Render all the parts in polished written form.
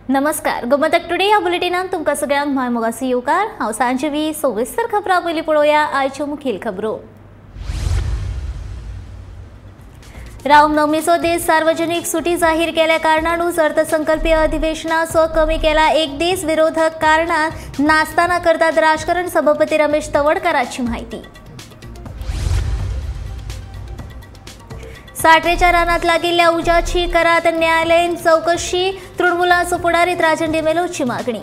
नमस्कार, गोमंतक टुडे ह्या बुलेटिनान तुमकां सगळ्यांक म्हाय मोगाचो येवकार। हांव सांजवी। सविस्तर खबरां पयलीं पळोवया आयच्यो मुखेल खबरो। रामनवमीचो दीस सार्वजनिक सुटी जाहीर केल्या कारणानूच अर्थसंकल्पीय अधिवेशनाचो कमी केला एक दीस। विरोधक कारणान नासताना करतात राजकारण, सभापती रमेश तवडकराची माहिती। साठवेच्या रानात लागिल्ल्या उज्याची करात न्यायालयीन चौकशी, तृणमूलाचो फुडारी राजन डिमेलोची मागणी।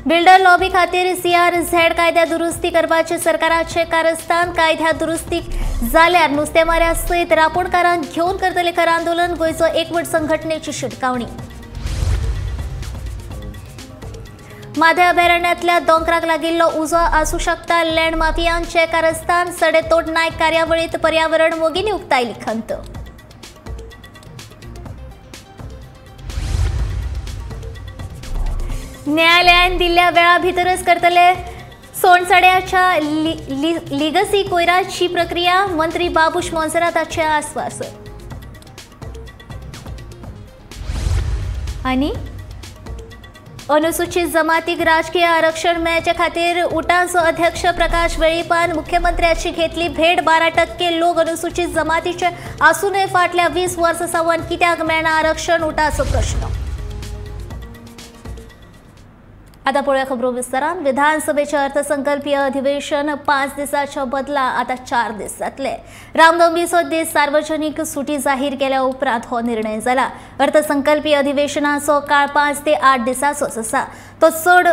बिल्डर लॉबी खातीर सीआरझेड कायद्या दुरुस्ती करपाचे सरकाराचे कारस्थान। कायद्या दुरुस्ती जाल्यार नुस्तेमाऱ्या सयत रापोणकारांक घेवन करतले खर आंदोलन, गोंयचो एकवट संघटनेची शिटकावणी। माधे अभयारण्यातल्या दोंगराक लागिल्लो उजो आसूं शकता लँड माफियांचे कारस्थान, सडेतोड नायक कार्यावळीत पर्यावरण मोगींनी उक्तायली खंत। न्यायालयान दिल्ल्या वेळा भितरच करतले सोनसड्याच्या लिगसी कोयराची प्रक्रिया, मंत्री बाबूश मोन्सेराताचें आस्वासन। आनी अनुसूचित जमातीक राजकीय आरक्षण मेळचे खातीर उटांचो अध्यक्ष प्रकाश वेळीपान मुख्यमंत्र्याची घेतली भेट। 12% लोक अनुसूचित जमातीचे आसूनय फाटल्या 20 वर्सां सावन कित्याक मेळना आरक्षण, उटाचो प्रश्न। आता पळोवया खबरो विस्तारान। विधानसभेचे अर्थसंकल्पीय अधिवेशन 5 दिसाच्या बदला आता 4 दीस जातले। रामनवमीचो दीस सार्वजनिक सुटी जाहीर केल्या उपरांत हो निर्णय जाला। अर्थसंकल्पीय अधिवेशनाचो काळ 5 ते 8 दिसाचोच आसा, तो चड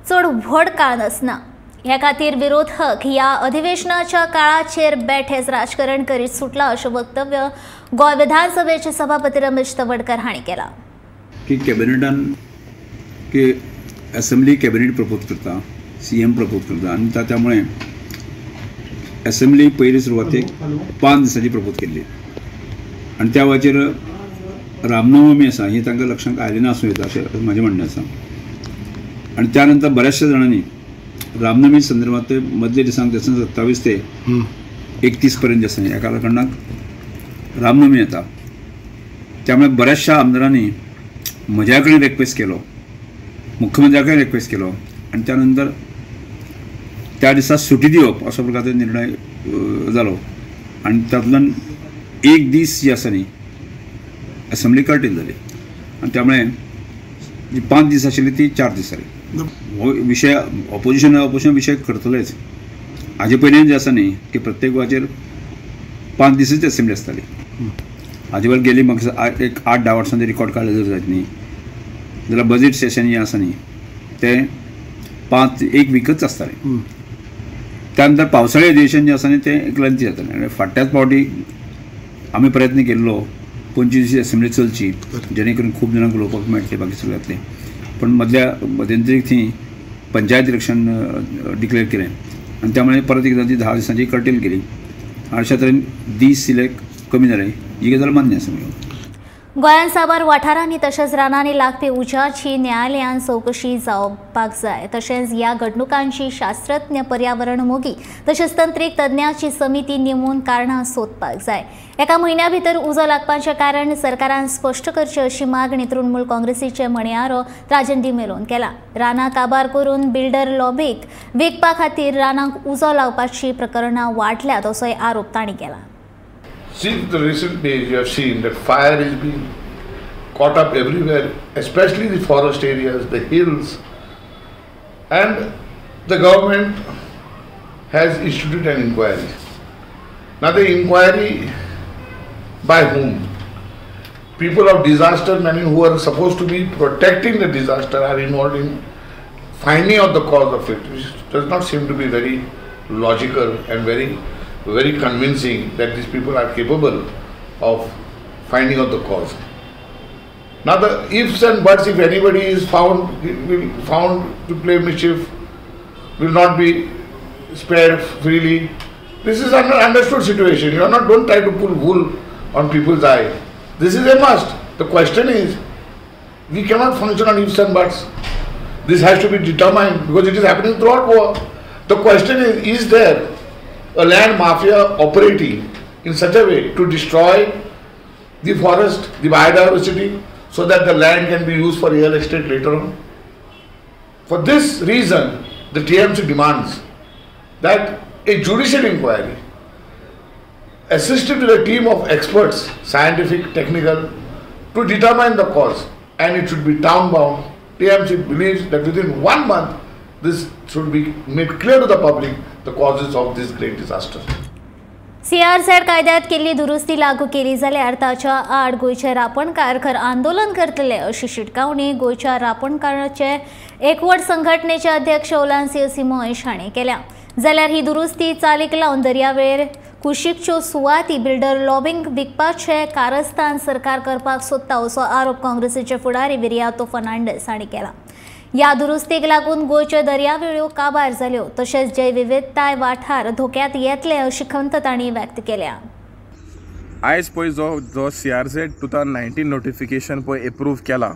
चड व्हड काळ नासना। ह्या खातीर विरोधक ह्या अधिवेशनाच्या काळाचेर बेठेच राजकारण करीत सुटला, अशें वक्तव्य गोंय विधानसभेचे सभापती रमेश तवडकर हांणी केलां। की कॅबिनेटान की असेंब्ली कॅबिनेट प्रपोज करता, सीएम प्रपोज करता आनी त्यामुळे असेंब्ली पयली सुरवातेक 5 दिसांची प्रपोज केल्ली आनी त्या वेळाचेर रामनवमी आसा ही तांकां लक्षांत आयलें ना आसूं येता अशें म्हाजें म्हणणें आसा। आनी त्या नंतर बऱ्याचशा जाणांनी रामनवमी संदर्भात ते मदल्या दिसांक जसं 27 ते 31 पर्यंत आसा ह्या कालखंडाक रामनवमी येता, त्यामुळे बऱ्याचशा आमदारांनी म्हज्या कडेन रिक्वेस्ट केलो, मुख्यमंत्र्या कडेन रिक्वेस्ट केलो आनी त्या नंतर त्या दिसा सुटी दिवप असो प्रकारचो निर्णय जालो आनी तातूंतल्यान एक दीस जी आसा न्ही असेंब्ली कर्टेल जाली आनी त्यामुळे जी 5 दीस आशिल्ली ती 4 दीस जाली। हो विशय ऑपोजिशन विशय करतलेच। हाजे पयलीं जे आसा न्ही की प्रत्येक वेळाचेर 5 दिसूच असेंब्ली आसताली। हाजे पयलीं गेली म्हाका एक 8-10 वर्सां ते रिकॉर्ड काडले जर जायत न्ही जाल्यार बजेट सेशन जें आसा न्ही तें 5-1 विकच आसतालें। त्या नंतर पावसाळी अधिवेशन जें आसा न्ही तें एक लेंथी जातालें आनी फाटल्याच फावटी आमी प्रयत्न केल्लो 25 दीस असेंब्ली चलची जेणे करून खूब जाणांक उलोवपाक मेळटलें बाकी सगळें जातलें, पण मदल्या मध्यंतरीक थंय पंचायत इलेक्शन डिक्लेअर केलें आनी त्यामुळे परत एकदां ती 10 दिसांची कर्टेल केली। अशा तरेन दीस सिलेक्ट कमी जाले ही गजाल मान्य आसा म्हाका। गोंयांत साबार वाठारांनी तशेंच रानांनी लागपी उज्याची न्यायालयान चवकशी जावपाक जाय। तशेंच ह्या घडणुकांची शास्त्रज्ञ, पर्यावरण मोगी तशेंच तंत्रीक तज्ञाची समिती नेमून कारणां सोदपाक जाय। एका म्हयन्या भितर उजो लागपाचें कारण सरकारान स्पश्ट करचें अशी मागणी तृणमूल काँग्रेसीचे म्हणयारो राजन डिमेलोन केला। रानां काबार करून बिल्डर लॉबीक विकपा खातीर रानांक उजो लावपाची प्रकरणां वाडल्यात असोय आरोप तांणी केला। Since the recent days, you have seen that fire is being caught up everywhere, especially the forest areas, the hills, and the government has instituted an inquiry. Now the inquiry by whom? People of disaster management who are supposed to be protecting the disaster are involved in finding out the cause of it, which does not seem to be very logical and very convincing that these people are capable of finding out the cause. Now the ifs and buts, if anybody is found to play mischief, will not be spared freely. This is an understood situation. You are not, don't try to pull wool on people's eye. This is a must. The question is, we cannot function on ifs and buts. This has to be determined because it is happening throughout Goa. The question is there a land mafia operating in such a way to destroy the forest, the biodiversity, so that the land can be used for real estate later on? For this reason, the TMC demands that a judicial inquiry, assisted with a team of experts, scientific, technical, to determine the cause, and it should be town bound. TMC believes that within 1 month, this should be made clear to the public, the causes of this great disaster. CRZ कायद्यात केल्ली दुरुस्ती लागू केली जाल्यार ताच्या आड गोंयचे रापणकार खर आंदोलन करतले अशी शिटकावणी गोंयच्या रापणकाराचे एकवट संघटनेचे अध्यक्ष ओलान्सियो सिमोयश हांणी केल्या. जाल्यार ही दुरुस्ती चालीक लावन दर्यावेळेर कुशीकच्यो सुवाती बिल्डर लॉबिंग विकपाचे कारस्थान सरकार करपाक सोदता असो आरोप काँग्रेसीचे फुडारी विरियातो फर्नांडीस हांणी केला. ह्या दुरुस्तीक लागून गोंयच्यो दर्यावेळो काबार जाल्यो तशेंच जैवविविधताय वाठार धोक्यात येतले अशी खंत तांणी व्यक्त केल्या. आयज पळय जो जो CRZ 2019 notification पळय एप्रूव केला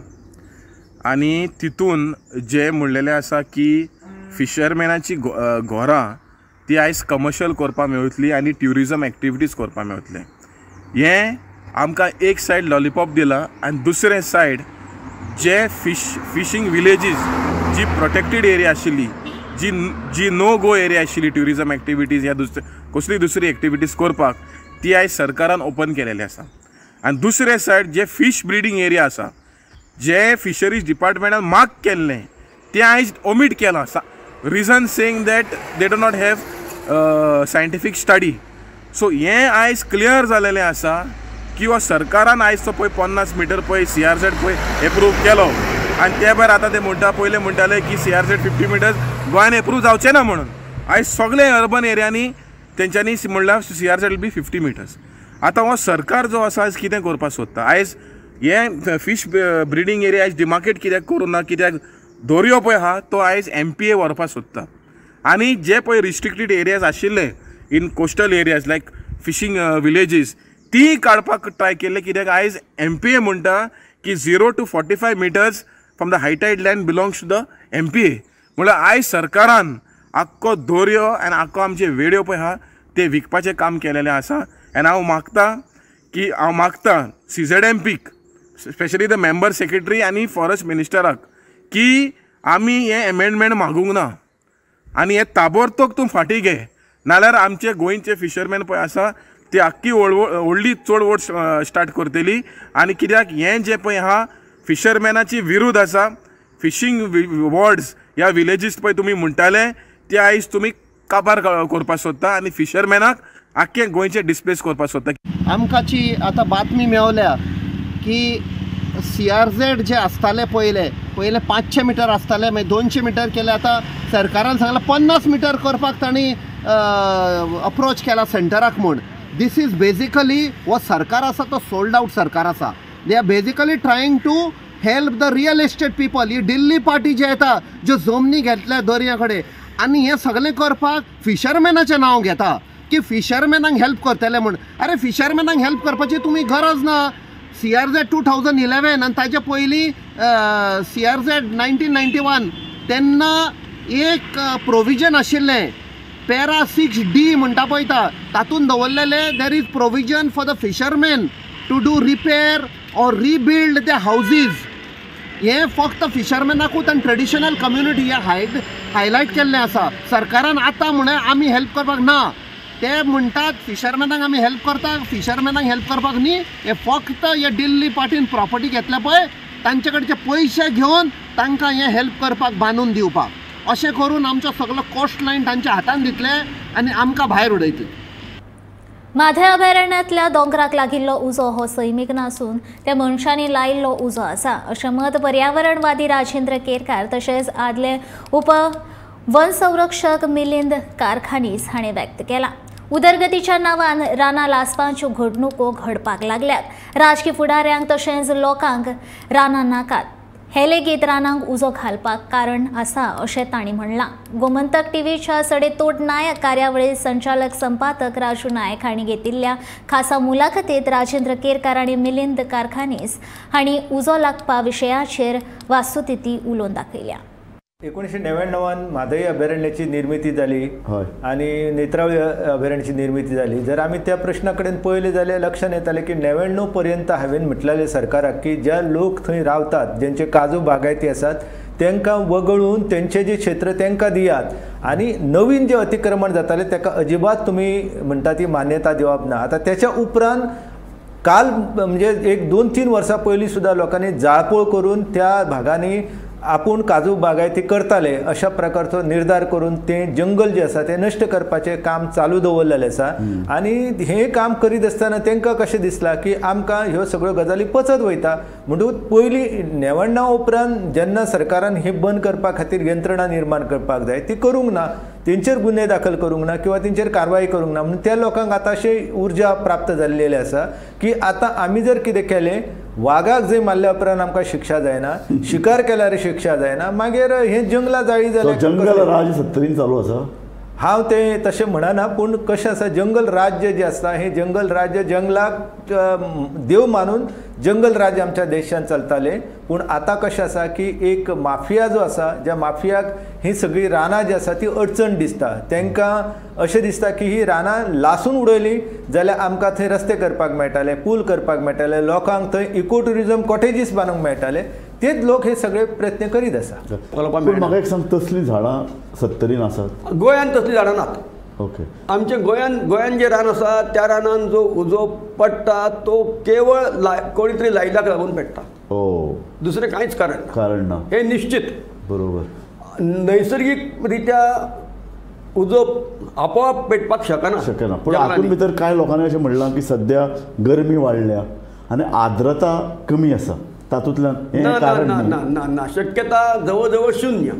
आनी तितून जे म्हणलेलें आसा की फिशरमॅनाची घरां ती आयज कमर्शियल करपाक मेळटली आनी ट्युरिजम एक्टिविटीज करपाक मेळटले. हें आमकां एक सायड लॉलीपॉप दिला आनी दुसरे सायड जे फिशींग विलेजीस जी प्रोटेक्टेड एरिया आशिल्ली, जी जी नो गो एरिया आशिल्ली ट्युरिजम एक्टिविटीज या दुसरे कसली दुसरी एक्टिविटीज करपाक, ती आयज सरकारान ओपन केलेली आसा. आनी दुसरे सायड जे फीश ब्रिडींग एरिया आसा, जे फिशरीज डिपार्टमेंटान मार्क केल्लें तें आयज ओमीट केलां, reason saying that they do not have scientific study. So हें आयज क्लियर जालेलें आसा की हो सरकारान आयज तो पळय 50 मिटर पळय CRZ पळय एप्रूव केलो आनी ते भायर आतां ते म्हणटा, पयलें म्हणटाले की CRZ 50 metres गोंयान एप्रूव जावचें ना म्हणून. आयज सगळे अर्बन एरियांनी तेंच्यांनी म्हणल्यार CRZ will be 50 metres. आतां हो सरकार जो आसा आयज कितें करपाक सोदता? आयज हें फीश ब्रिडींग एरिया आयज डिमार्केट कित्याक करूं ना, कित्याक दर्यो पळय आहा तो आयज MPA व्हरपाक सोदता. आनी जे पळय रिस्ट्रिक्टेड एरियाज आशिल्ले in coastal areas like fishing villages ती काडपाक ट्राय केल्ले, कित्याक आयज MPA म्हणटा की 0 to 45 metres from the high tide land belongs to the MPA. म्हणल्यार आयज सरकारान आख्खो दर्यो आनी आख्खो आमचे वेड्यो पळय आहा ते विकपाचें काम केलेलें आसा. आनी हांव मागता की हांव मागता CZMPक, स्पेशली the member secretary आनी फॉरेस्ट मिनिस्टराक की आमी हें एमेंडमेंट मागूंक ना आनी हें ताबडतोब तूं फाटीं घे, नाल्यार आमचे गोंयचे फिशरमॅन पळय आसा ती आख्खी व्हडली चळवळ स्टार्ट करतली. आनी कित्याक हें जें पळय आहा फिशरमॅनाची विरुद्ध आसा, फिशींग वॉर्ड्स ह्या विलेजीस पळय तुमी म्हणटाले ते आयज तुमी काबार करपाक सोदता आनी फिशरमॅनाक आख्खें गोंयचें डिस्प्लेस करपाक सोदता. आमकांची आतां बातमी मेवल्या की CRZ जे आसताले पयले पयले 500 मिटर आसताले, मागीर 200 मिटर केले. आतां सरकारान सांगलां 50 मिटर करपाक तांणी अप्रोच केला सेंटराक म्हूण. This is basically हो सरकार आसा तो सोल्ड आउट सरकार आसा. They are basically trying to help the real estate people. He Delhi party जी येता ज्यो जमनी घेतल्या दर्या कडेन आनी हें सगळें करपाक फिशरमॅनाचें नांव घेता की फिशरमॅनांक हेल्प करतले म्हूण. अरे फिशरमॅनांक हेल्प करपाची तुमी गरज ना. CRZ 2011 आनी ताजे पयलीं CRZ 1991 तेन्ना एक प्रोविजन आशिल्लें पॅरा 6D म्हणटा पळयता तातूंत दवरलेलें there is provision for the fishermen to do repair or rebuild the houses. हें फक्त फिशरमॅनाकूच आनी ट्रेडिशनल कम्युनिटी हें हायलायट केल्लें आसा. सरकारान आतां म्हणलें आमी हेल्प करपाक ना, ते म्हणटात फिशरमॅनांक आमी हेल्प करता, फिशरमॅनांक हेल्प करपाक न्ही, हे फक्त हे दिल्ली पार्टीन प्रॉपर्टी घेतल्या पळय तांचे कडचे पयशे घेवन तांकां हें हेल्प करपाक बांदून दिवपाक. अशें करून आमचो सगळो कोस्ट लायन तांच्या हातान दितले आनी आमकां भायर उडयतले. माधे अभयारण्यांतल्या दोंगराक लागिल्लो उजो हो सैमीक नासून त्या मनशांनी लायिल्लो उजो आसा अशें मत पर्यावरणवादी राजेंद्र केरकार तशेंच आदले उप वन संरक्षक मिलिंद कारखानीस हाणें व्यक्त केला. उदरगतीच्या नांवान रानां लासपाच्यो घडणुको घडपाक लागल्यात. राजकी फुडाऱ्यांक तशेंच लोकांक रानां नाकात हे लेगीत रानांक उजो घालपाक कारण आसा अशें तांणी म्हणलां. गोमंतक टीव्हीच्या सडेतोड नायक कार्यावळीत संचालक संपादक राजू नायक हांणी घेतिल्ल्या खासा मुलाखतीत राजेंद्र केरकार आनी मिलिंद कारखानीस हांणी उजो लागपा विशयाचेर वास्तुस्थिती उलोवन दाखयल्या. 1999 म्हादई अभयारण्याची निर्मिती जाली आनी नेत्रावळी अभयारण्याची निर्मिती जाली. जर आमी त्या प्रश्ना कडेन पळयलें जाल्यार लक्षांत येतालें की 99 पर्यंत हांवें म्हटलेलें सरकाराक की ज्या लोक थंय रावतात, जेंचे काजू बागायती आसात, तांकां वगळून तेंचें जें क्षेत्र तांकां दियात आनी नवीन जें अतिक्रमण जातालें ताका अजिबात तुमी म्हणटा ती मान्यता दिवप ना. आतां तेच्या उपरांत काल म्हणजे एक 2-3 वर्सां पयलीं सुद्दां लोकांनी जाळपोळ करून त्या भागांनी आपूण काजू बागायती करताले अशा प्रकारचो निर्धार करून तें जंगल जें आसा तें नश्ट करपाचें काम चालू दवरलेलें आसा. आनी हें काम करीत आसतना तांकां कशें दिसलां की आमकां ह्यो सगळ्यो गजाली पचत वयता. म्हणटकूच पयलीं 99 उपरांत जेन्ना सरकारान हें बंद करपा खातीर यंत्रणा निर्माण करपाक जाय ती करूंक ना, तेंचेर गुन्हे दाखल करूंक ना किंवा तेंचेर कारवाई करूंक ना, म्हणून त्या लोकांक आतां अशें उर्जा प्राप्त जाल्लेली आसा की आतां आमी जर कितें केलें, वागाक जंय मारल्या उपरांत आमकां शिक्षा जायना, शिकार केल्यार शिक्षा जायना, मागीर हें जंगलां जाळी जाल्यार जंगल राज 70 चालू आसा. हांव तें तशें म्हणना, पूण कशें आसा जंगल राज्य जें आसता हें जंगल राज्य जंगलाक देव मानून जंगल राज्य आमच्या देशांत चलतालें. पूण आतां कशें आसा की एक माफिया जो आसा, ज्या माफियाक ही सगळीं रानां जी आसा ती अडचण दिसता, तांकां अशें दिसता की ही रानां लासून उडयलीं जाल्यार आमकां थंय रस्ते करपाक मेळटाले, पूल करपाक मेळटाले, लोकांक थंय इको ट्युरिजम कॉटेजीस बांदूंक मेळटाले. तेच लोक हे सगळे प्रयत्न करीत आसा. पूण म्हाका एक सांग, तसलीं झाडां 70 आसात गोंयांत? तसलीं झाडां नात. ओके, आमच्या गोंयांत जें रान आसा त्या रानान जो उजो पडटा तो केवळ कोणी तरी लायिल्ल्याक लागून पेट्टा, दुसरें कांयच कारण कारण ना, हें निश्चित. बरोबर. नैसर्गीक रित्या उजो आपोआप पेटपाक शकना शकना. पूण हातूंत भितर कांय लोकांनी अशें म्हणलां की सद्या गरमी वाडल्या आनी आर्द्रता कमी आसा, तातूंतल्यान हें कारण ना ना ना, शक्यता जवळ जवळ शून्य.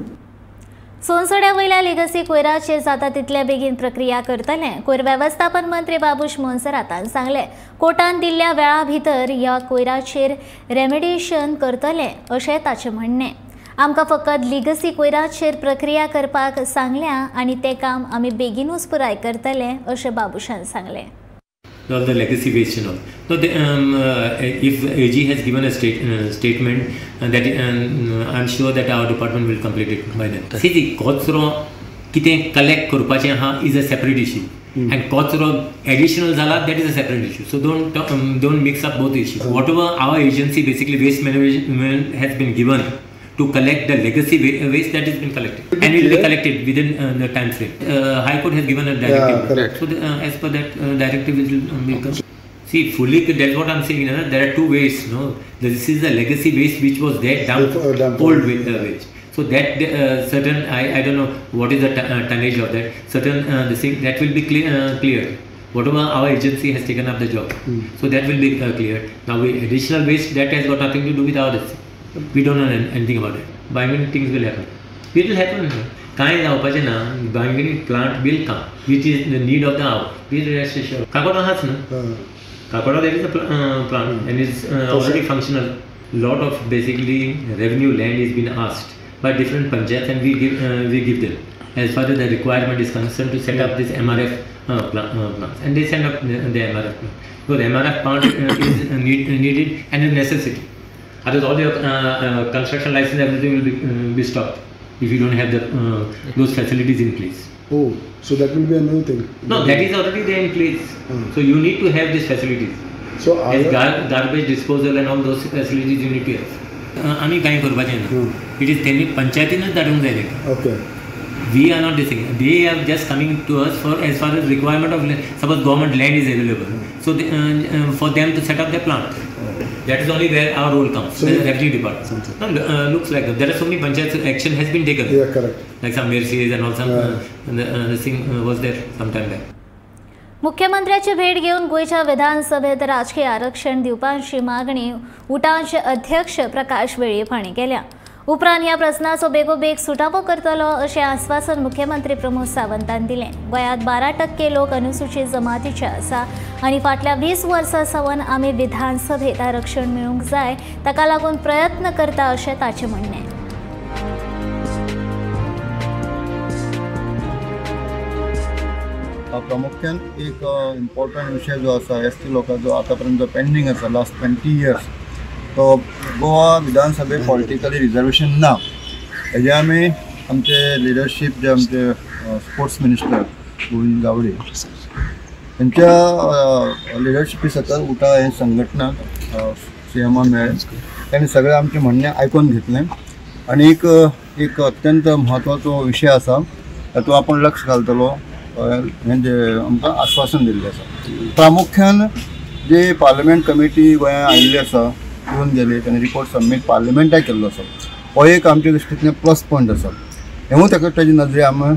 सोनसड्या वयल्या लेगसी कोयराचेर जाता तितल्या बेगीन प्रक्रिया करतले, कोयर वेवस्थापन मंत्री बाबूश मोन्सेरातान सांगले. कोर्टान दिल्ल्या वेळा भितर ह्या कोयराचेर रेमेडिएशन करतले अशें ताचें म्हणणें. आमकां फकत लिगसी कोयराचेर प्रक्रिया करपाक सांगल्या आनी तें काम आमी बेगीनूच पुराय करतले अशें बाबूशान सांगलें. All the legacy waste and all. So the, if AG has given a statement that I am sure that our department will complete it by then. See, the कचरो कितें collect करपाचें आहा is a separate issue, and कचरो additional जाला that is a separate issue. So don't mix up both issues. Whatever our agency basically waste management has been given to collect the legacy waste that has been collected, and it will be collected within the time frame. High Court has given a directive. Yeah, correct. So the, as per that directive, it will be come. See, fully, that's what I'm saying. There are two wastes. No, this is the legacy waste which was there, dumped, old waste. So that certain, I don't know what is the tonnage of that. Certain this thing that will be cleared. Whatever our agency has taken up the job, so that will be cleared. Now, we additional waste that has got nothing to do with our this. We don't know anything about it. Bangani things will happen. It will happen. कांय जावपाचें ना, Bangani plant will come, which is the need of the hour. Be rest assured. Kakoda आहाच न्हू, Kakoda there is a plant and is already functional. Lot of basically revenue land is been asked by different panchayats, and we give them as far as the requirement is concerned to set up this MRF plants, and they send up the MRF plant. So the MRF plant is needed and a necessity. Otherwise, all your construction license, everything will be stopped if you don't have the those facilities in place. Oh, so that will be a new thing. No, that is already there in place. So you need to have these facilities. So as garbage disposal and all those facilities you need to have. आमी कांय करपाचें ना. It is तेणी पंचायतीनूच धाडूंक जाय तांकां. Okay. We are not this thing. They are just coming to us for as far as requirement of, suppose government land is available, so they, for them to set up their plant. That is only where our role comes, so the revenue department. No, looks like there are so many panchayats, action has been taken. Yeah, correct. Like some Mercedes and all some this thing was there some time back. मुख्यमंत्र्याची भेट घेवन गोंयच्या विधानसभेत राजकीय आरक्षण दिवपाची मागणी उटाचे अध्यक्ष प्रकाश वेळीप हांणी केल्या. उपरांत ह्या प्रस्नाचो बेगोबेग सुटावो करतलो अशें आस्वासन मुख्यमंत्री प्रमोद सावंतान दिलें. गोंयांत 12% लोक अनुसूचित जमातीचे आसा आनी फाटल्या 20 वर्सां सावन आमी विधानसभेत आरक्षण मेळूंक जाय ताका लागून प्रयत्न करता अशें ताचें म्हणणें. प्रामुख्यान एक इम्पॉर्टंट विषय जो आसा एस टी लोकांचो आतापर्यंत जो पेंडींग आसा लास्ट 20 इयर्स, तो गोवा विधानसभेत पॉलिटिकली रिजर्वेशन ना, हेजे आमी आमचे लिडरशीप जे आमचे स्पोर्ट्स मिनिस्टर गोविंद गावडे त्यांच्या लिडरशिपी सकयल उटा हे संघटना सी एमा मेळ्ळे. तांणी सगळें आमचें म्हणणें आयकून घेतलें आनी एक एक अत्यंत म्हत्वाचो विशय आसा तातूंत आपूण लक्ष घालतलो हें जे आमकां आश्वासन दिल्लें आसा. प्रामुख्यान जे पार्लमेंट कमिटी गोंयांत आयिल्ली आसा येवन गेली तांणी रिपोर्ट सबमीट पार्लमेंटाक केल्लो आसा, हो एक आमच्या दृश्टींतल्यान प्लस पॉयंट आसा. हेंवूय ताका ताजे नदरे आमी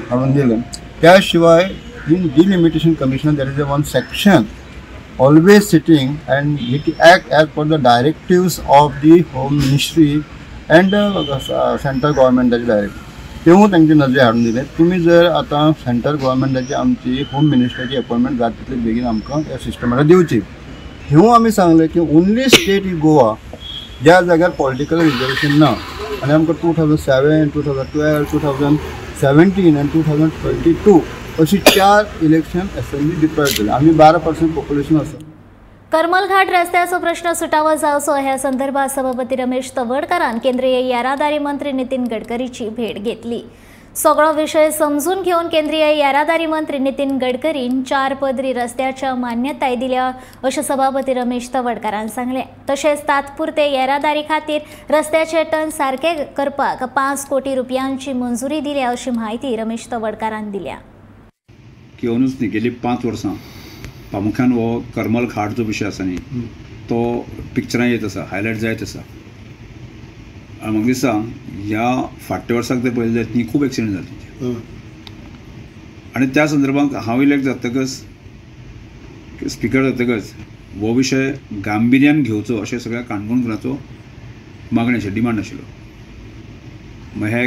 हाडून दिलें. त्या शिवाय in delimitation commission there is a one section always sitting and it act as per the directives of the home ministry and central गव्हर्मेंटाचे directive, तेवूय तांचे नदरे हाडून दिले. तुमी जर आतां सेंट्रल गव्हर्मेंटाची आमची होम मिनिस्टराची अपॉयंटमेंट जाता तितले बेगीन आमकां त्या सिस्टमाक दिवची. हेवूय आमी सांगलें की ओन्ली स्टेट is Goa ज्या जाग्यार पॉलिटिकल रिजर्वेशन ना आनी आमकां 2007, 2012, 2017 आनी 2022 अशी 4 इलेक्शन असेंब्ली डिप्लॉय केली. आमी 12% पॉप्युलेशन आसा. करमलघाट रस्त्याचो प्रश्न सुटावो जावचो ह्या संदर्भात सभापती रमेश तवडकारान केंद्रीय येरादारी मंत्री नितीन गडकरीची भेट घेतली. सगळो विशय समजून घेवन केंद्रीय येरादारी मंत्री नितीन गडकरीन 4 पदरी रस्त्याच्या मान्यताय दिल्या अशें सभापती रमेश तवडकारान सांगलें. तशेंच तात्पुरते येरादारी खातीर रस्त्याचे टन सारके करपाक 5 कोटी रुपयांची मंजुरी दिल्या अशी म्हायती रमेश तवडकारान दिल्या. की अंदूच न्ही गेली 5 वर्सां प्रामुख्यान हो करमल घाट जो विशय आसा न्ही तो पिक्चरां येत आसा, हायलायट जायत आसा. आनी म्हाका दिसता ह्या फाटल्या वर्साक जर पळयलें जायत न्ही खूब एक्सिडंट जाले. आनी त्या संदर्भात हांव इलेक्ट जातकच स्पिकर जातकच हो विशय गांभिर्यान घेवचो अशें सगळ्या काणकोणकारांचो मागणी आशिल्ली, डिमांड आशिल्लो. मागीर हे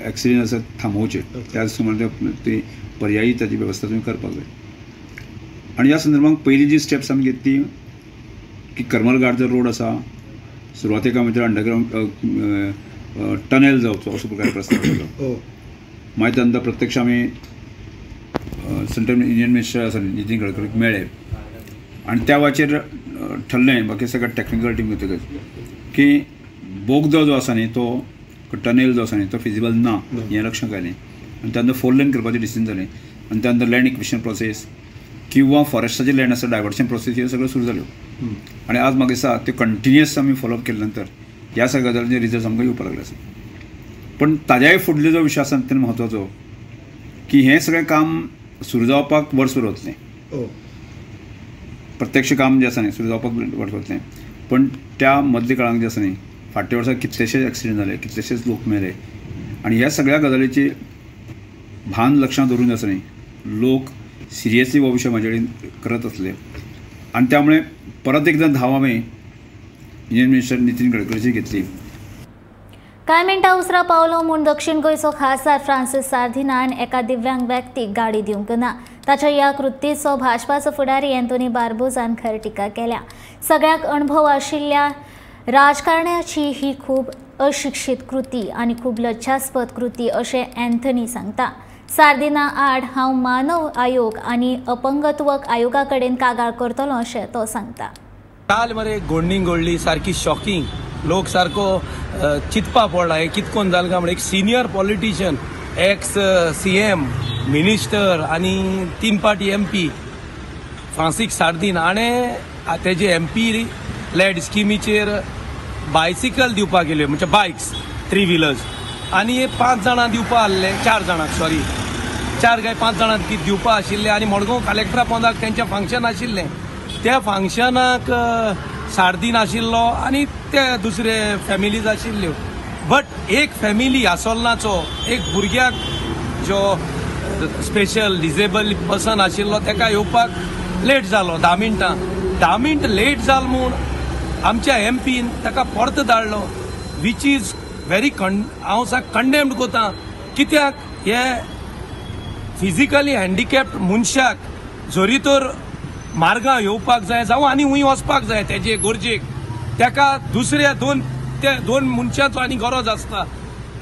एक्सिडंट आसा थांबोवचे त्या सुमार ती पर्यायी ताची वेवस्था तुमी करपाक जाय. आनी ह्या संदर्भात पयली जी स्टेप्स आमी घेतली की करमल घाट जो रोड आसा सुरवातेक आमी थंय अंडरग्रावंड टनेल जावचो असो प्रकार प्रस्ताव केलो. मागीर त्या नंतर प्रत्यक्ष आमी सेंट्रल इंजिनियर मिनिस्टर आसा नितीन गडकरीक मेळ्ळे आनी त्या वाचेर ठरलें बाकी सगळें टॅक्निकल टीम घेतकच की बोगदो जो आसा न्ही तो टनेल जो आसा न्ही तो फिजिबल ना हें लक्षांत आयलें. आनी त्या नंतर 4 लेन करपाचें डिसिजन जालें आनी त्या नंतर लँड एक्विशन प्रोसेस किंवा फॉरेस्टाचे लँड आसा डायवर्शन प्रोसेस हे सगळ्यो सुरू जाल्यो. आनी आज म्हाका दिसता त्यो कंटिन्युअस आमी फॉलोअप केले नंतर ह्या सगळ्या गजालींचे रिजल्ट आमकां येवपाक लागले आसा. पण ताज्याय फुडलो जो विशय आसा अत्यंत म्हत्वाचो की हें सगळें काम सुरू जावपाक वर्सभर वतलें, प्रत्यक्ष काम जें आसा न्ही सुरू जावपाक वर्स वतलें. पण त्या मदल्या काळांत जें आसा न्ही फाटल्या वर्सा कितलेशेच एक्सिडंट जाले, कितलेशेच लोक मेले आनी ह्या सगळ्या गजालीची भान लक्षांत दवरून आसा न्ही लोक सिरियसली हो विशय म्हाजे कडेन करत आसले आनी त्यामुळे परत एकदा धांव हांवें इंजिनियर मिनिस्टर नितीन गडकरीची घेतली. कांय मिनटां उसरां पावलो म्हूण दक्षिण गोंयचो खासदार फ्रांसीस सार्दिनान एका दिव्यांग व्यक्तीक गाडी दिवंक ना. ताच्या ह्या कृतीचो भाजपाचो फुडारी अँथोनी बार्बोजान खर टिका केल्या. सगळ्यांक अणभव आशिल्ल्या राजकारण्याची ही खूब अशिक्षीत कृती आनी खूब लज्जास्पद कृती अशें अँथनी सांगता. सार्दिना आड हांव मानव आयोग आनी अपंगत्व आयोगा कडेन कागाळ करतलो अशें तो सांगता. काल मरे गोडणी गोडली सारकी शॉकिंग, लोक सारको चिंतपा पडला हें कितें कोन जालें काय म्हण. एक senior politician, ex CM, minister आनी 3 पार्टी MP Francis Sardinha हाणें तेजे MP lead स्किमीचेर बायसिकल दिवपाक गेल्यो, म्हणजे बायक्स 3 व्हिलर्स, आनी 5 जाणां दिवपा आहले, 4 जाणांक सॉरी 4 काय 5 जाणांक कितें दिवपा आशिल्लें. आनी मडगांव कलेक्टरा पोंदाक तेंचें फंक्शन आशिल्लें, त्या फंक्शनाक सार्दीन आशिल्लो आनी ते दुसरे फॅमिलीज आशिल्ल्यो. बट एक फॅमिली आसोलनाचो एक भुरग्याक जो स्पेशल डिजेबल पर्सन आशिल्लो तेका येवपाक लेट जालो 10 मिनटां, 10 मिनट लेट जाल म्हूण आमच्या एमपीन ताका परत धाडलो, which is very हांव सामकें कंडेम्ड करता. कित्याक हे फिजिकली हँडिकॅप्ड मनशाक जरी तर मार्गां येवपाक जाय जावं आनी खंय वचपाक जाय तेजे गरजेक, तेका दुसऱ्या दोन मनशांचो आनी गरज आसता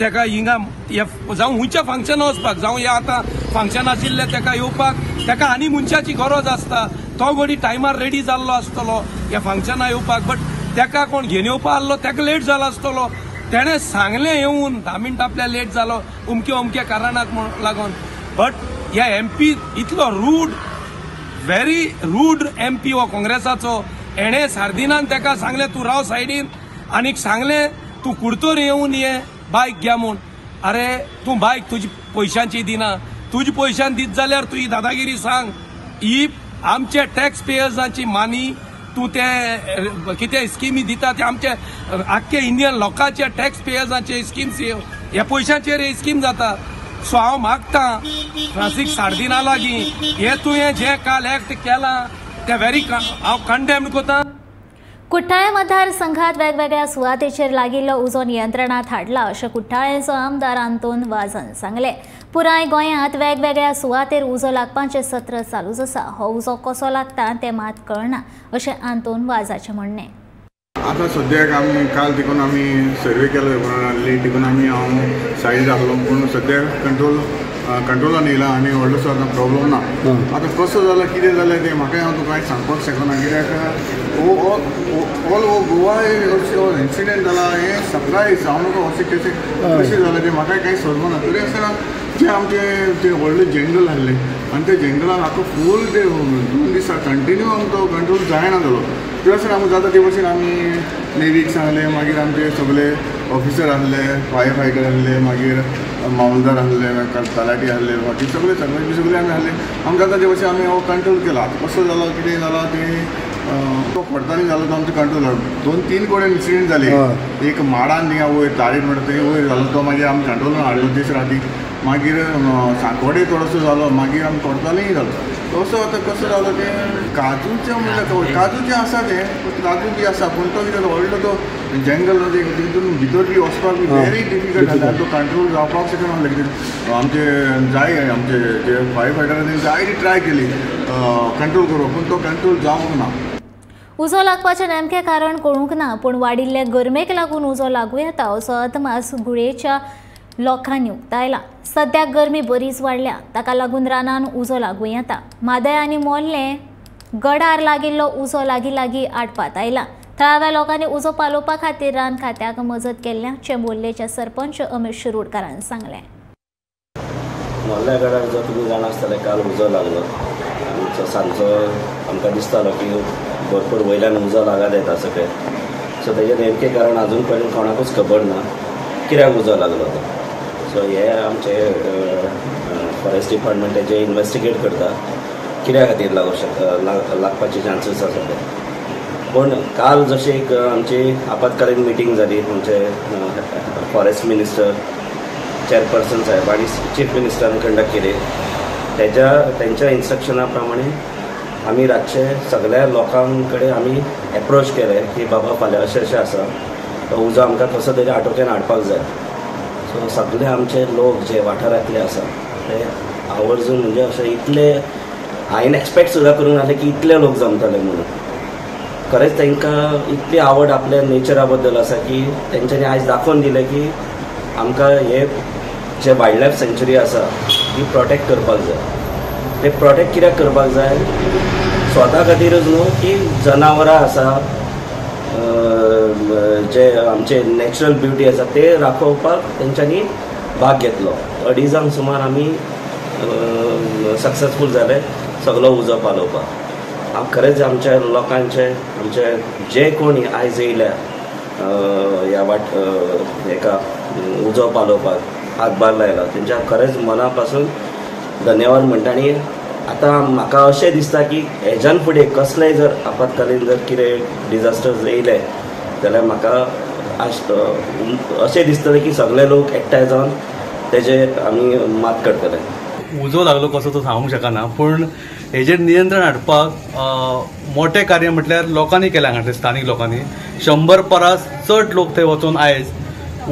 तेका हिंगा जावं खंयच्या फंक्शनाक वचपाक, जावं हे आतां फंक्शन आशिल्लें तेका येवपाक तेका आनी मनशाची गरज आसता. तो घडी टायमार रेडी जाल्लो आसतलो ह्या फंक्शनाक येवपाक, बट तेका कोण घेवन येवपा आहलो तेका लेट जाला आसतलो. तेणें सांगलें येवन 10 मिनटां आपल्या लेट जालो अमक्या अमक्या कारणाक म्हूण लागून. बट ह्या एमपी इतलो रूड, व्हेरी रूड एमपी हो काँग्रेसाचो, हेणें सार्दिनान ताका सांगलें तूं राव सायडीन आनीक सांगलें तूं कुडतोर येवन ये बायक घे म्हूण. अरे तूं बायक तुजी पयशांची दिना, तुज्या पयशान दीत जाल्यार तूं ही दादागिरी सांग. ही आमच्या टॅक्स पेयर्सांची मानी, तूं ते कितें स्किमी दिता ते आमचे आख्खे इंडियन लोकांच्या टॅक्स पेयर्सांचे स्किम्स ह्या पयशांचेर ही स्कीम जाता. सो हांव मागता फ्रांसीस सार्दिना लागीं हे तुवें जें काल एक्ट केलां तें व्हेरी हांव कंडेम करता. कुठ्ठाळे मतदारसंघात वेगवेगळ्या सुवातेचेर लागिल्लो उजो नियंत्रणात हाडला अशें कुठ्ठाळेचो आमदार आंतोन वाझान सांगलें. पुराय गोंयांत वेगवेगळ्या सुवातेर उजो लागपाचें सत्र चालूच आसा. हो उजो कसो लागता तें मात कळना अशें आंतोन वाझाचें म्हणणें. आतां सद्याक आमी काल तिकून आमी सर्वे केलो म्हणून तिकून आमी हांव सायड आहलो, पूण सद्याक कंट्रोलान येयला आनी व्हडलोसो आतां प्रॉब्लम ना. आतां कसो जाला कितें जालें तें म्हाका हांव तुका कांय सांगपाक शकना, कित्याक ऑल ओवर गोवा इन्सिडंट जाला हें सरप्रायज. हांव न्हू अशें कशें कशें जालें तें म्हाका कांय समजना. तरी आसतना जें आमचें तें व्हडलें जंगल आहलें आनी त्या जंगलान आतां फूल ते 2 दिसां कंटिन्यू आमकां कंट्रोल जायना जालो. तरी आसतना आमकां जाता ते भशेन आमी नेवीक सांगलें, मागीर आमचे सगळे ऑफिसर आहले, फायर फायटर आहले, मागीर मामलदार आहले, तलाठी आहले, बाकी सगळे सगळे सगळे आमी आहले. आमकां जाता ते भशेन आमी हो कंट्रोल केला. आतां कसो जालो कितें जालो तें तो पडतानी जालो तो आमचो कंट्रोल. 2-3 कडेन इन्सिडंट जाले. एक माडान थिंगा वयर तारीर म्हणटा थंय वयर जालो तो मागीर आमी कंट्रोलान हाडलो दीस राती. मागीर सांकवाडे थोडोसो जालो, मागीर आमी कोडतालीय जालो. तसो आतां कसो जालो तें काजूचें म्हणल्यार काजूचें आसा तें काजू बी आसा, पूण तो कितें व्हडलो तो जंगल तितून भितर बी वचपाक बी व्हेरी डिफिकल्ट आसा. तो कंट्रोल जावपाक शकना. आमचे जाय आमचे जे फायर फायटर तेणी जायती ट्राय केली कंट्रोल करपाक, पूण तो कंट्रोल जावंक ना. उजो लागपाचें नेमकें कारण कळूंक ना, पूण वाडिल्ले गरमेक लागून उजो लागूं येता असो अदमास गुळेच्या लोकांनी उक्तायला. सद्याक गरमी बरीच वाडल्या, ताका लागून रानान उजो लागूं येता. म्हादय आनी मोर्लें गडार लागिल्लो उजो लागीं लागीं आटपात आयला. थळाव्या लोकांनी उजो पालोवपा खातीर रान खात्याक मजत केल्ल्या चेंबोल्लेचे सरपंच अमित शिरोडकारान सांगलें. मोर्ल्या गडार जो तुमी जाणा आसतले काल उजो लागलो आमचो सांजचो, आमकां दिसतालो की भरपूर वयल्यान उजो लागत येता सकयल. सो तेजें नेमकें कारण आजून पर्यंत कोणाकूच खबर ना कित्याक उजो लागलो तो. सो हे आमचे फॉरेस्ट डिपार्टमेंट तेजें इन्वेस्टिगेट करता कित्या खातीर लागूं शकता, लागपाचे चान्सीस आसा ते. पूण काल जशें एक आमची आपत्कालीन मिटींग जाली, आमचे फॉरेस्ट मिनिस्टर, चेअरपर्सन साहेब आनी चीफ मिनिस्टरान कंडक्ट केली. तेंच्या इन्स्ट्रक्शना प्रमाणे आमी रातचे सगळ्या लोकां कडेन आमी एप्रोच केले की बाबा फाल्यां अशें अशें आसा, तो उजो आमकां कसो तरी आटोक्यान हाडपाक जाय. सो सगळे आमचे लोक जे वाठारांतले आसा ते आवर्जून म्हणजे अशें इतले हांवें एक्सपेक्ट सुद्दां करूंक नासलें की इतले लोक जमतले म्हणून. खरेंच तांकां इतली आवड आपल्या नेचरा बद्दल आसा की तेंच्यांनी आयज दाखोवन दिलें की आमकां हे जे वायल्ड लायफ सँच्युरी आसा ती प्रोटेक्ट करपाक जाय. ते प्रोटेक्ट कित्याक करपाक जाय, स्वता खातीरच न्हू की जनावरां आसा, जे आमचे नॅचरल ब्युटी आसा ते राखोवपाक तेंच्यांनी भाग घेतलो. 2:30 सुमार आमी सक्सेसफूल जाले सगलो उजो पालोवपाक. हांव खरेंच आमच्या लोकांचे, आमचे जे कोणी आयज येयल्या ह्या वाट हेका उजो पालोवपाक हातभार लायला तेंच्या खरेंच मना पासून धन्यवाद म्हणटा. आनी आतां म्हाका अशें दिसता की हेज्यान फुडें कसलेय जर आपत्कालीन जर कितें डिजास्टर्स येयले जाल्यार म्हाका अशें दिसतलें की सगळे लोक एकठांय जावन तेजेर आमी मात करतले. उजो लागलो कसो तो सांगूंक शकना, पूण हेजेर नियंत्रण हाडपाक मोठें कार्य म्हटल्यार लोकांनी केलें. हांगासर स्थानीक लोकांनी 100 परस चड लोक थंय वचून आयज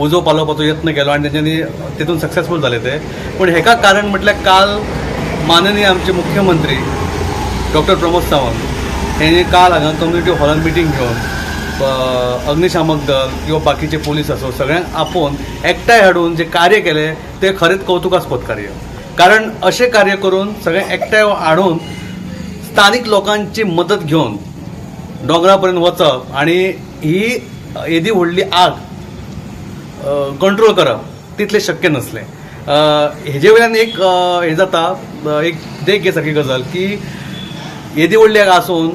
उजो पालोवपाचो यत्न केलो आनी तेंच्यांनी तेतून सक्सेसफूल जाले ते. पूण हेका कारण म्हटल्यार काल माननीय आमचे मुख्यमंत्री डॉक्टर प्रमोद सावंत हेणी काल हांगा कम्युनिटी हॉलान मिटींग घेवन अग्निशामक दल किंवा बाकीचे पोलीस आसो सगळ्यांक आपोवन एकठांय हाडून जे कार्य केलें तें खरेंच कौतुकास्पद कार्य. कारण अशें कार्य करून सगळें एकठांय हाडून स्थानीक लोकांची मदत घेवन दोंगरा पर्यंत वचप आनी ही येदी व्हडली आग कंट्रोल करप तितलें शक्य नासलें. हेजे वयल्यान एक हें जाता, एक देख घे सारकी गजाल की येदी व्हडली आसून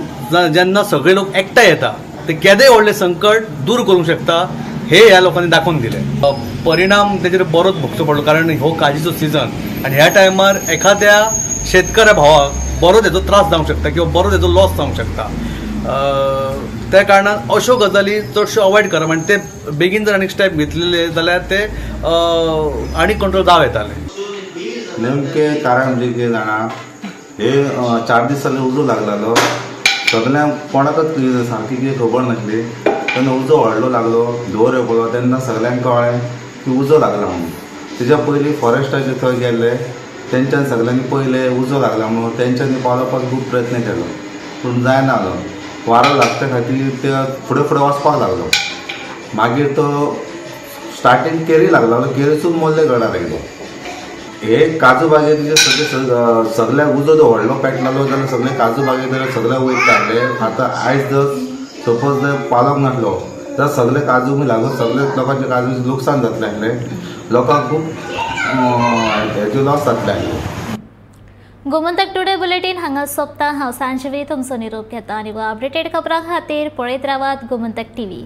जेन्ना सगळे लोक एकठांय येता ते केदें व्हडलें संकट दूर करूंक शकता हे ह्या लोकांनी दाखोवन दिलें. परिणाम तेजेर बरोच भोगचो पडलो, कारण हो काजीचो सिजन आनी ह्या टायमार एखाद्या शेतकऱ्या भावाक बरो तेजो त्रास जावंक शकता किंवा बरो तेजो लॉस जावंक शकता. त्या कारणान अश्यो गजाली चडश्यो अवॉयड करप आनी ते बेगीन जर आनीक स्टेप घेतलेले जाल्यार ते आनीक कंट्रोल जावं येतालें. नेमकें कारण म्हणजे कितें जाणा, हे 4 दीस जाले उजो लागलेलो, सगळ्यांक कोणाकच सारकी कितें खबर नासली. तेन्ना उजो व्हडलो लागलो, धुंवर येवपलो, तेन्ना सगळ्यांक कळ्ळें की उजो लागला म्हणून. तेज्या पयलीं फॉरेस्टाचे थंय गेल्ले, तेंच्यान सगळ्यांनी पयलें उजो लागला म्हणून तेंच्यांनी पालोवपाक खूब प्रयत्न केलो, पूण जायना जालो. वारो लागच्या खातीर ते फुडें फुडें वचपाक लागलो. मागीर तो स्टार्टींग केरी लागलो, केरीसून मोल्ले गडार आयलो. हे काजू बागेचे सगळे सगळ्याक उजो जो व्हडलो पेटलेलो जाल्यार सगळे काजू बागेचे सगळ्याक वयता आसले. आतां आयज जर सपोज जर पालोवंक नासलो जाल्यार सगळे काजू बी लागून सगळे लोकांचे काजू लुकसाण जातलें आसलें, लोकांक खूब हेजे लॉस जातलें आसलें. गोमंतक टुडे बुलेटीन हांगा सोंपता. हांव सांजवी तुमचो निरोप घेता आनी अपडेटेड खबरां खातीर पळयत रावात गोमंतक टीव्ही.